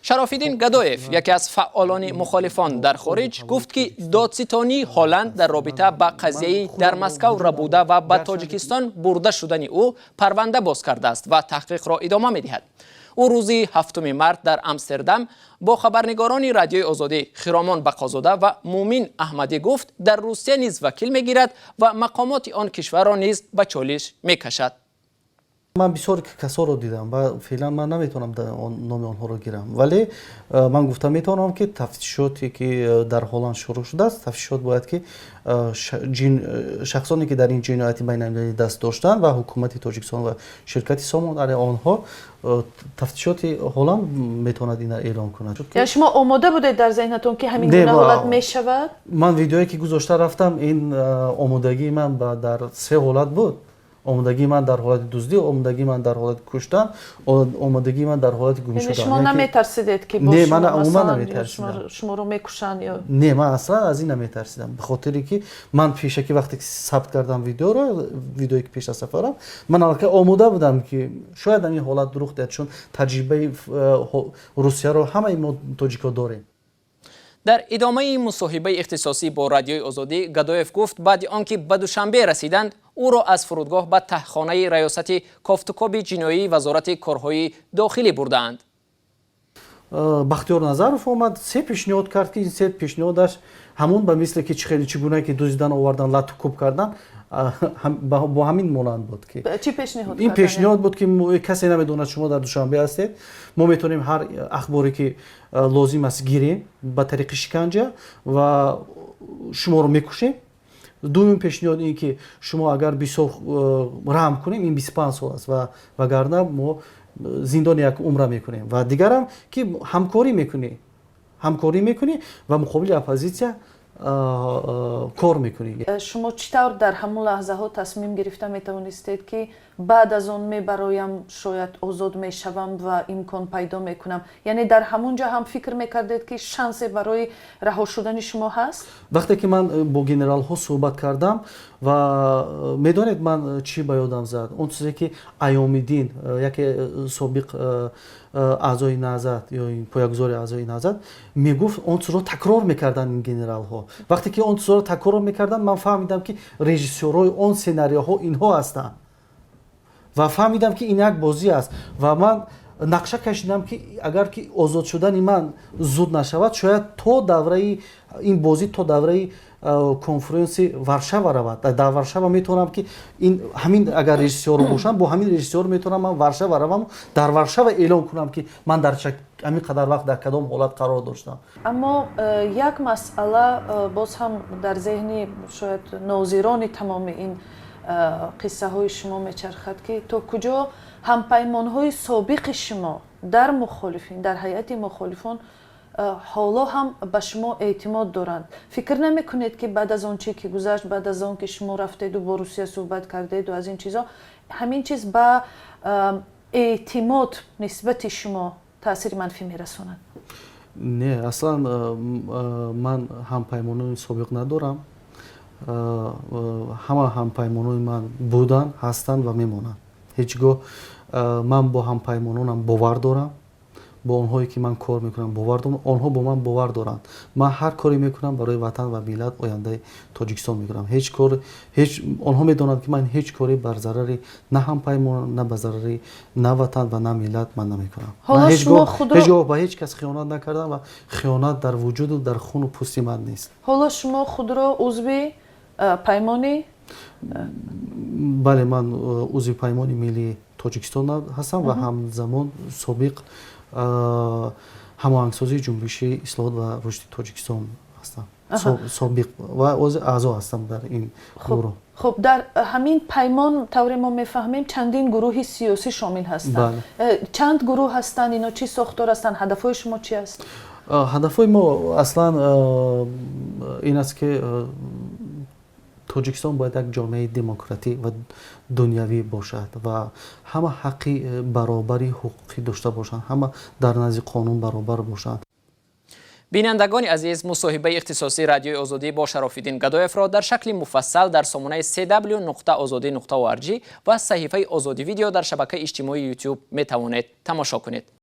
Шарофиддин Гадоев, яке аз фаъолони мухолифон дар хориҷ, гуфт, ки додситонии Ҳолланд дар робита ба қазияи дар Москав рабуда ва ба Тоҷикистон бурда шудани ӯ парванда боз кардааст ва таҳқиқро идома медиҳад. Ӯ рӯзи 7 март дар Амстердам бо хабарнигорони Радиои Озодӣ Хиромон Бақозода ва Мумин Аҳмадӣ гуфт, дар Русия низ вакил мегирад ва мақомоти он кишварро низ ба чолиш мекашад. Ман бисёр касоро дидам ва феълан ман наметавонам номи онҳоро гирам, вале ман гуфта метавонам, ки тафтишоте, ки дар Ҳолланд шурӯъ шудааст, тафтишот бояд, ки шахсоне, ки дар ин ҷинояти байналмилалӣ даст доштанд, ва ҳукумати Тоҷикистон ва ширкати Сомон алайҳи онҳо тафтишоти Ҳолланд метавонад ина эълон кунад. Яъне шумо омода будед дар зеҳнатон, ки ҳамин гуна ҳолат мешавад? Ман видеое, ки гузошта рафтам, ин омодагии ман дар се ҳолат буд: омодагии ман дар ҳолати дуздӣ, омодагии ман дар ҳолати куштан, омодагии ман дар ҳолати гум шудан. Шумо наметарсидед, ки Не, ман умуман наметарсидам. Шуморо мекушанд ё? Не, ман аслан аз ин наметарсидам, ба хотире ки ман пешакӣ, вақте ки сабт кардам видеоро, видеое, ки пеш аз сафарам, ман аллакай омода будам, ки шояд ҳамин ҳолат рух диҳад, чун таҷрибаи Русияро ҳамаи мо тоҷикҳо дорем. Дар идомаи мусоҳибаи ихтисосӣ бо Радиои Озодӣ Гадоев гуфт, баъди он ки ба Душанбе расиданд, ӯро аз фурудгоҳ ба таҳхонаи раёсати кофтукоби ҷиноии Вазорати корҳои дохилӣ бурдаанд. Бахтиёр Назаров омад, се пешниҳод кард, ки ин се пешниҳодаш ҳамон ба мисле, ки хеле чӣ гуна ки дуздидан, овардан, лату кӯб кардан, бо ҳамин монанд буд, ки Чӣ пешниҳод? Ин пешниҳод буд, ки касе намедонад, шумо дар Душанбе ҳастед, мо метавонем ҳар ахборе, ки лозим аст, гирем ба тариқи шиканҷа ва шуморо мекушем. Дуюм пешниҳод ин, ки шумо агар бисёр раҳм кунем, ин 25 сол аст ва вагарна мо зиндони як умра мекунем. Ва дигарам, ки ҳамкорӣ мекунӣ ва муқобили оппозитсия кор мекунӣ. Шумо чӣ тавр дар ҳамон лаҳзаҳо тасмим гирифта метавонистед, ки баъд аз он мебароям, шояд озод мешавам ва имкон пайдо мекунам? Яъне дар ҳамон ҷо ҳам фикр мекардед, ки шансе барои раҳо шудани шумо ҳаст? Вақте ки ман бо генералҳо суҳбат кардам ва медонед, ман чӣ ба ёдам зад? Он чизе, ки Аёмиддин, яке собиқ аъзои Наҳзат ё поягузори аъзои Наҳзат, мегуфт, он чизро такрор мекарданд ин генералҳо. Вақте ки он чизро такрор мекарданд, ман фаҳмидам, ки режиссёрҳои он сценариоҳо инҳо ҳастанд ва фаҳмидам, ки ин як бозӣ аст. Ва ман нақша кашидам, ки агар ки озод шудани ман зуд нашавад, шояд то давраи ин бозӣ, то давраи конференси Варшава равад. Дар Варшава метавонам, ки ин ҳамин агар режиссёр бошам, бо ҳамин режиссёр метавонам ман Варшава равам, дар Варшава эълон кунам, ки ман дар ҳамин қадар вақт дар кадом ҳолат қарор доштам. Аммо як масъала боз ҳам дар зеҳни шояд нозирони тамоми ин қиссаҳои шумо мечархад, ки то куҷо ҳампаймонҳои собиқи шумо дар мухолифин, дар ҳайати мухолифон ҳоло ҳам ба шумо эътимод доранд. Фикр намекунед, ки баъд аз он чӣ ки гузашт, баъд аз он ки шумо рафтеду бо Русия суҳбат кардеду аз ин чизо, ҳамин чиз ба эътимод нисбати шумо таъсири манфӣ мерасонад? Не, аслан ман ҳампаймонони собиқ надорам. Ҳама ҳампаймонони ман буданд, ҳастанд ва мемонанд. Ҳеҷ гоҳ ман бо ҳампаймононам бовар дорам, бо онҳое, ки ман кор мекунам, бовар дорам, онҳо бо ман бовар доранд. Ман ҳар коре мекунам, барои ватан ва миллат, ояндаи Тоҷикистон мекунам. Ҳеҷ кор, ҳеҷ, онҳо медонанд, ки ман ҳеҷ коре бар зарари на ҳампаймон, на ба зарари на ватан ва на миллат ман намекунам. Ҳеҷ гоҳ ба ҳеҷ кас хиёнат накардам ва хиёнат дар вуҷуду дар хуну пӯсти ман нест. Ҳоло шумо худро узви паймони Бале, ман узви Паймони миллии Тоҷикистон ҳастам ва ҳамзамон собиқ ҳамоҳангсозии Ҷунбиши ислоҳот ва рушди Тоҷикистон ҳастам, собиқ ва аъзо ҳастам дар ин гурӯҳ. Хуб, дар ҳамин паймон, тавре мо мефаҳмем, чандин гурӯҳи сиёсӣ шомил ҳастанд. Чанд гурӯҳ ҳастанд ино? Чӣ сохтор ҳастанд? Ҳадафҳои шумо чи аст? Ҳадафҳои мо аслан ин аст, ки Тоҷикистон бояд як ҷомеаи демократӣ ва дунявӣ бошад ва ҳама ҳаққи баробари ҳуқуқӣ дошта бошанд, ҳама дар назди қонун баробар бошанд. Бинандагони азиз, мусоҳибаи ихтисосии Радиои Озодӣ бо Шарофиддин Гадоевро дар шакли муфассал дар сомонаи cw.ozodi.org ва саҳифаи Озодӣ Видео дар шабакаи иҷтимоии Ютуб метавонед тамошо кунед.